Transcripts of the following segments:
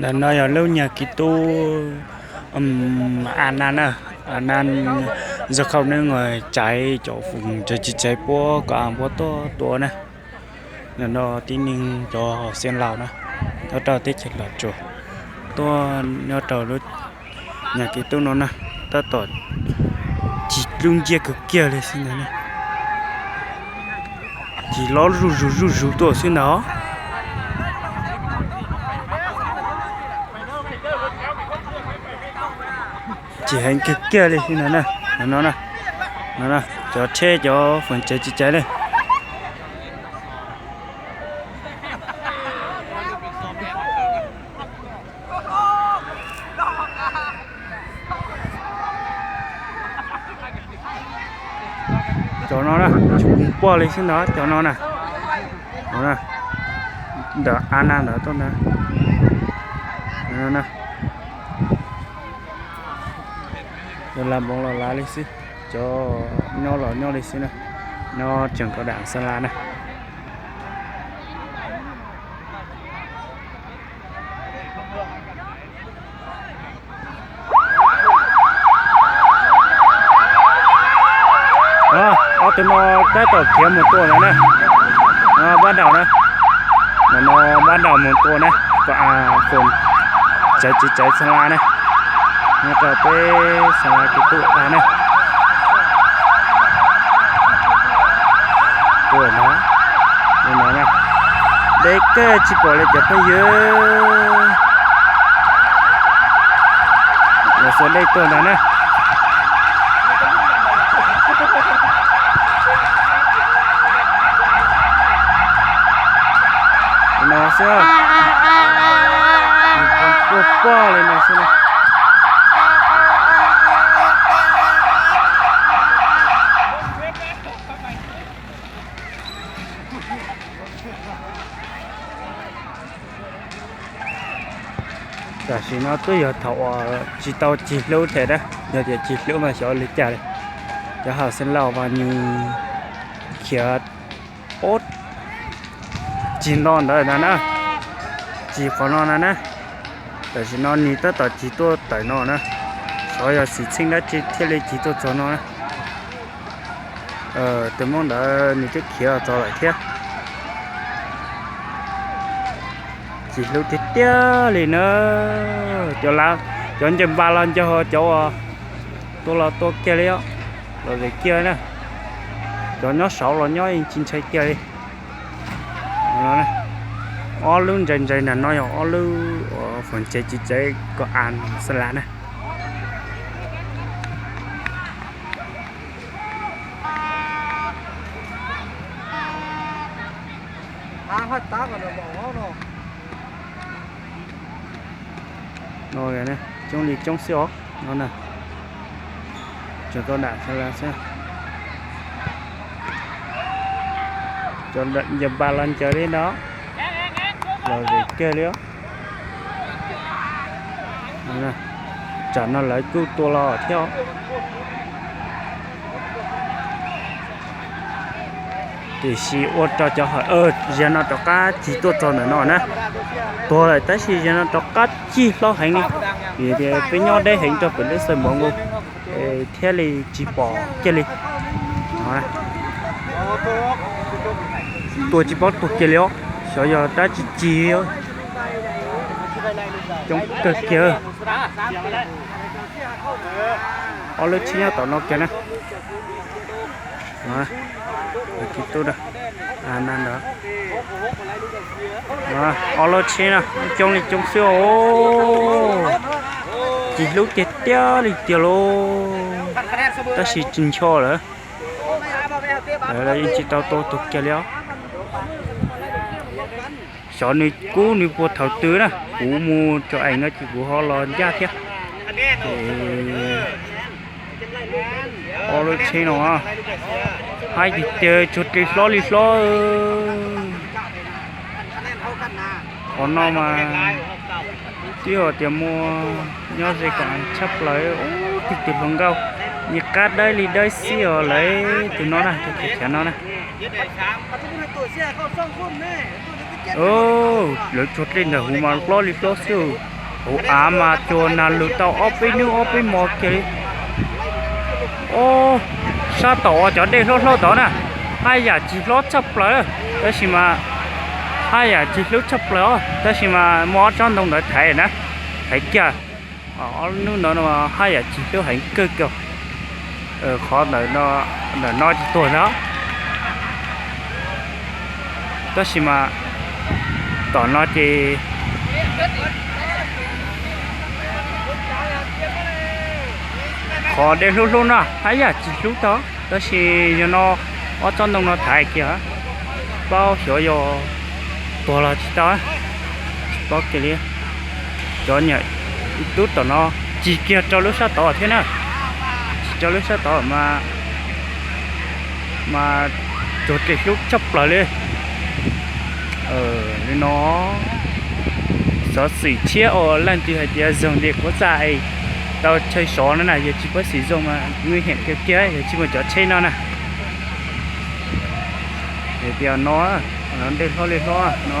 Ntawm no yog lub nyag kiv tub A Naj na, A Naj Zaj Khauj Neeb, tsaiv cov foom tseg tsis tseg puab kom A puab tuaj tua na. Ntawm no tib neeg cov Xeev Laus na, nyob rau teb chaws Los Tsuas tuaj nyob rau lub nyag kiv tub no na, tab tom cig lub nciab kawg kiag li xwb ntag na. Cig loj zuj zus zuj zus tuaj xwb ntag. Cig heev kawg kiag li xwb ntag na. No na, cov tsheb cov foom tseg tsis tseg li. Cov no na, tsis pom li xwb ntag cov no na. Ntawm A Naj ntawd tuaj ntag. Yog lam npoov los lav li xwb, cov nyob los nyob li xwb na. No tseem kov dam Xeev Las na. Ob tug no tab tom khiav mus tua ntawd na. Pab daum na, no pab daum mus tua na, kom foom tseg tsis tseg Xeev Las na, nyob rau peb Xeev Las tus tub A na. Tua no, no na, deb kawg tsis pom li cov phooj ywg. Los xuas dej tuaj ntag na. No xwb, pog pog li no xwb na. Tam sim no twb yog thaum uas tsis tau cig hlub thiab na, yog tias cig hlub mas xyov li cas li. Cov hauv Xeev Laus mas nws khiav ob cig nto ntawd ntag na, cig qhov no na na. Tam sim no nws tab tom cig tuaj tawm no na, xyov yog xwm txheej dab tsi thiaj li cig tuaj txog no na. Tus Hmoob ntawd nws twb khiav txog lawm thiab. Cig hlub tiag tiag li na. Cov, cov ncaws npas los ncaws, cov uas tua los tua kiag li os, los zem kiag na. Cov nyob saud los nyob yeej tsis ntshai kiag li. Ob lub ntsaim ntsaim ntawm no yog ob lub uas foom tseg tsis tseg kom A Xeev Las na. No coob li coob xwb os no na. Tseem tau dam Xeev Las xwb. Cov ncaws npas los ncaws li no, los zem kiag li os. Tsam no lawv kuj tua los thiab. Tiam sis ua rau cov hawm, ziag no rov qab cig tuaj txog ntawm no na. Tuag lawm tab sis ziag no rov qab cig hlob heev li, vim tias peb nyob deb heev rau pem lub xaws mov nkaus thiaj li tsis pom kiag li. Tuag tsis paub tuag kiag li os, xyov yog dab tsi cig. Coob kawg kiag. Ob lub tsheb nyob tom no kiag na. Kiv tub na, na ntawd. Ob lub tsheb na, coob li coob xwb os. Cig hlub tiag tiag li tiag lauj. Tab sis tsis ncho lawm. Lawv yeej tsis tau tua tuag kiag li os. Xyov nws kub nws puas thaum twg na, kuv mus tso eem no ces kuv ho los ncaj thiab. Ob lub tsheb no, haib tiag tiag, tsuag dli hlob li hlob. Qhov no mas twb yog tias muaj nyob ze kom tshaj plaws, ub, tig tig hluas nkauj, nyias qab dawb li dawb xwb os lawv tus no na, tus chav chav no na. Lawv tsuag dlej ntawm huv mas hlob li hlob xwb. Hauv av mas tsuag nag lug tau ob peb hnub ob peb hmo kiag li. Sab tom uas cov dej hlob hlob tod na, haj yam tsis hlob tshaj plaws, tab sis mas haj yam tsis hlub tshaj plaws os, tab sis mas muaj ob tsob ntoo ntawd thaiv na, thaiv kiag. Ob hnub ntawd no haj yam tsis hlub heev kawg kiag. Qhov ntawm no tsis tuag ntag, tab sis mas tom no ces qhov dej hlub hlub no haj yam tsis hlub tau, tab sis yog no ob tsob ntoo no thaiv kiag, paub xyov yog tuag los tsis tau, tsis paub kiag li. Cov niam tub tom no tsis kiag rau lub sab tod thiab na, tsis rau lub sab tod mas, mas tsuag dlej hlub tshaj plaws li. Li no xov xwm tshiab uas leej twg hais tias zoog ntim quav txaj es tau chaw sov no na, yog tsis paub xwm zoo mas nguy hiểm kiag kiag, yog tsis muaj cov tsheb no na. Hais tias no, no dej hlob li hlob no,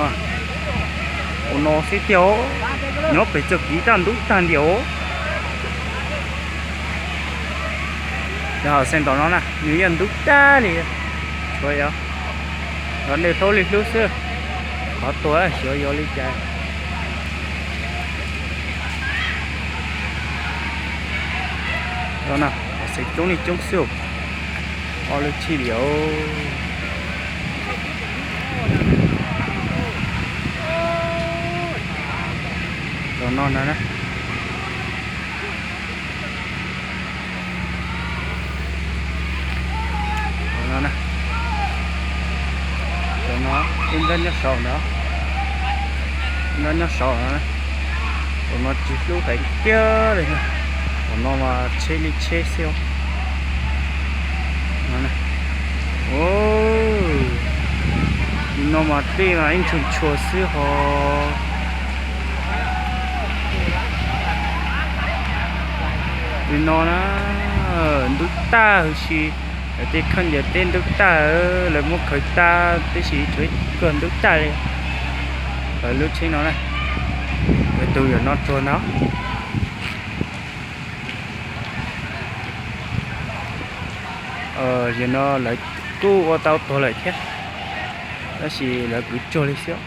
ua no xwb tiag, nyob pem txoj kev tag ntub tag ntiag os. Cov hauv xeev tom no na nws yeej ntub tag li, tshuav yog dej hlob li hlub xwb, qhov tuag xyov yog li cas. Xeev coob li coob xwb, ob lub tshib li os. Cov no na, cov no ib nrab nyob saum ntawd, nrab nyob saum no, cov no tsis hlub heev kiag li. Cov no mas tsheb li tsheb xwb. No mas dej mas ib ntshua ntshua xwb ho. Li no na, ntub tag huv si, tej khaub ncaws teb ntub tag, lawv muab khaws tag tib si, tshuav ib kawg ntub tag li. Lawv lub tsheb no na, lawv tus yam no tsuag ntag. Yam no lawv kuj ua tau tuag lawm thiab, tab sis lawv kwv tsuag li xwb.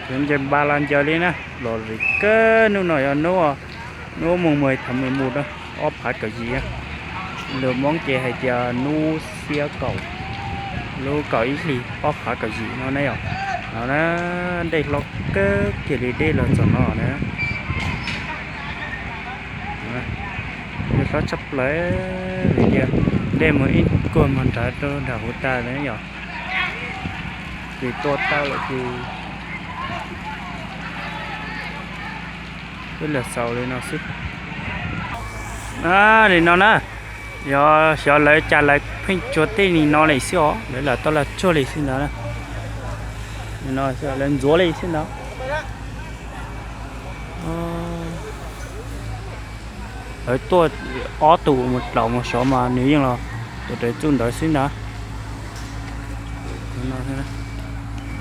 Cov ncaws npas los ncaws li na, los zim kawg. Hnub no yog hnub, hnub mùng mười tháng mười một na, ob phav kaum yim. Lus Hmoob ces hais tias hnub xiab kaum, lub kaum ib hlis ob phav kaum yim no na yom. No na, dej hlob kawg kiag li dej los txog no na. Dej hlob tshaj plaws li tiag, dej mus ib kuag mas nrad rau nram huv tas na yom. Ces tua tau lawm ces peb los xaus li no xwb. Li no na, yog xyov lawv cas lawv pheej tsuag tej li no li xwb os, lawv lam tau los tsuag li xwb ntawd. Li no lawv ntxuav li xwb ntawd. Lawv tuaj ob tug mus dlaus mus sov mas nws yeej los tua raws txuj ntawd xwb ntag.